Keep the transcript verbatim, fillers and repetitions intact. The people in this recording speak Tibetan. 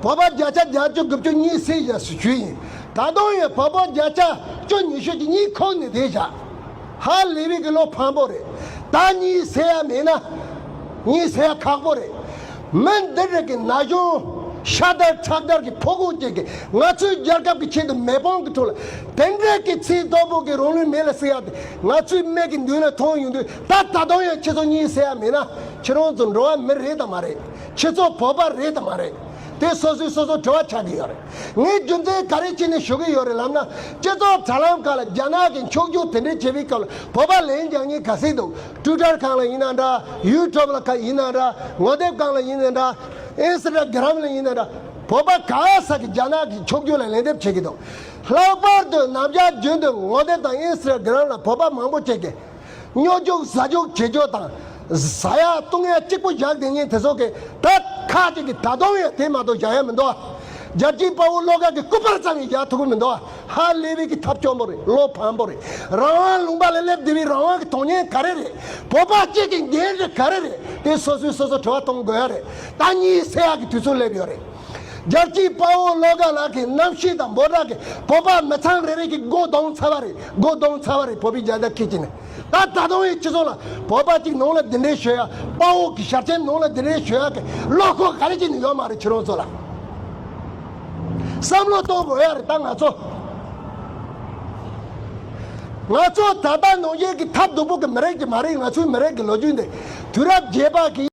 བོད་པ་བརྒྱ་ཆ་བརྒྱད་ཅུ་དགུ་བཅུ་གཉིད་སད་བཞག་ཟེར་ཞུས་ཡིན། ད་དུང་ཡང་བོད་པ་བརྒྱ་ཆ་བཅུ་ཉི་ཤུ་ཅིག་གཉིད་ཁུག་ནས་བསྡད་བཞག་ཧ་ལས་པའི་གི་བློ་ཕམ་པོ་རེད། ད་གཉིད་སད་ཡ་མེད་ན་གཉིད་སད་ཡ་ཁག་པོ་རེད། མི་འདི་རིགས་ཀྱི་ན་གཞོན་ཤ་དར་ཁྲག་དར་གྱི་ཕོ་རྒོད་ཅིག་གིས་ང་ཚོའི་རྒྱལ་ཁབ་ཀྱི་ཆེད་དུ་མེ་དཔུང་གི་ཁྲོད་ལ་དེ་འདྲའི་གི་ཚད་མཐོ་པོ་གི་རང་ལུས་མེ་ལ་བསྲེགས་ཡ་དེ་ང་ཚོའི་མིག་གི་མདུན་ལ་མཐོང་ཡོང་དུས། ད་ད་དུང་ཡང་ཁྱེད་ཚོ་གཉིད་སད་ཡ་མེད་ན་ཁྱེད་རང་ཚོ་འགྲོ་བ་མི་རེད་དམ་མ་རེད། ཁྱེད་ཚོ་བོད་པ་རེད་དམ་མ་རེད། དེ་སོ་སོས་སོ་སོ་དྲི་བ་ཆགས་ཀྱི་ཡོད་རེད། ངས་རྒྱུ་མཚན་ག་རེ་བྱས་ནས་ཞུ་གི་ཡོད་རེད་ལབ་ན། སྤྱི་ཚོགས་དྲ་ལམ་ཁག་ལ་རྒྱ་ནག་གི་འཁྱོག་བརྗོད་དེ་འདྲས་བྱེད་པའི་སྐབས་ལ་བོད་པ་ལན་རྒྱག་མཁན་ག་ཚད་འདུག་ཊུའི་ཊར་སྒང་ལ་ཡིན་ན་འདྲ། ཡུ་ཊུབ་ལ་ཁ་ཡིན་ན་འདྲ། ངོ་དེབ་སྒང་ལ་ཡིན་ན་འདྲ། ཨིན་སི་ཊ་གྷི་རམ་ལ་ཡིན་ན་འདྲ། བོད་པ་ག་ས་གི་རྒྱ་ནག་གི་འཁྱོག་བརྗོད་ལ་ལན་འདེབས་བྱེད་ཀྱི་འདུག་ལྷག་པར་དུ་ནམ་ཞག་རྒྱུན་དུ་ངོ་དེབ་དང་ཨིན་སི་ཊ་གྷི་རམ་ལ་བོད་པ་མང་པོ་ཅིག་གིས། སྨྱོ་རྒྱུག་ཟ་རྒྱུག་བྱེད་རྒྱུ་དང་། ཟ་ཡ་བཏུང་ཡ་གཅིག་པུ་བཞག་བསྡད་མཁན་དེ་ཚོ་གིས་ད་ཁ་ཅིག་གིས་ད་དུང་ཡང་དེ་མ་གཏོགས་བཞག་ཡ་མི་འདུག་རྒྱལ་གཅེས་དཔའ་བོ་བློ་དགའ་གིས་སྐུ་པར་ཙམ་ཡང་བཞག་ཐུབ་ཀྱི་མི་འདུག་ཧ་ལས་པའི་གི་ཐབས་སྐྱོ་པོ་རེད། བློ་ཕམ་པོ་རེད། རང་དབང་ལུང་པ་ལ་སླེབས་བསྡད་པའི་རང་དབང་གི་དོན་སྙིང་ག་རེ་རེད། བོད་པ་གཅིག་གི་འགན་རེད་ག་རེ་རེད། དེ་སོ་སོས་སོ་སོ་དྲི་བ་གཏོང་དགོས་ཡ་རེད། ད་གཉིད་སད་ཡ་གི་དུས་ཚོད་སླེབས་ཡོད་རེད། རྒྱལ་གཅེས་དཔའ་བོ་བློ་དགའ་ལགས་ཀྱི་རྣམ་ཤེས་དང་འབོད་སྒྲ་གིས་བོད་པ་མི་ཚང་རེ་རེ་གི་མགོ་རྡུང་ཚར་བ་རེད། མགོ་རྡུང་ཚར་བ་རེད། བོད་པའི་རྒྱལ་དར་འཁྱེར་གྱི་ནས། ད་ད་དུང་ཡང་སྤྱི་ཚོགས་ལ་བོད་པ་གཅིག་ནང་ལ་འདི་འདྲའི་ཤོད་ཡ། དཔའ་བོ་གི་ཞལ་ཆེམས་ནང་ལ་འདི་འདྲའི་ཤོད་ཡ་གི་བློ་ཁོག་ག་རེ་བྱས་ནས་ཡོད་མ་རེད། ཁྱེད་རང་ཚོ་ལ། བསམ་བློ་གཏོང་དགོས་ཡ་རེད། ད་ང་ཚོ་ང་ཚོ་ད་ལྟ་ནང་བཞིན་གྱི་ཐབས་སྡུག་པོ་གི་མི་རིགས་ཀྱི་མ་རེད། ང་ཚོའི་མི་རིགས་ཀྱི་ལོ་རྒྱུས་འདི་དུས་རབས་བརྒྱད་པ་གི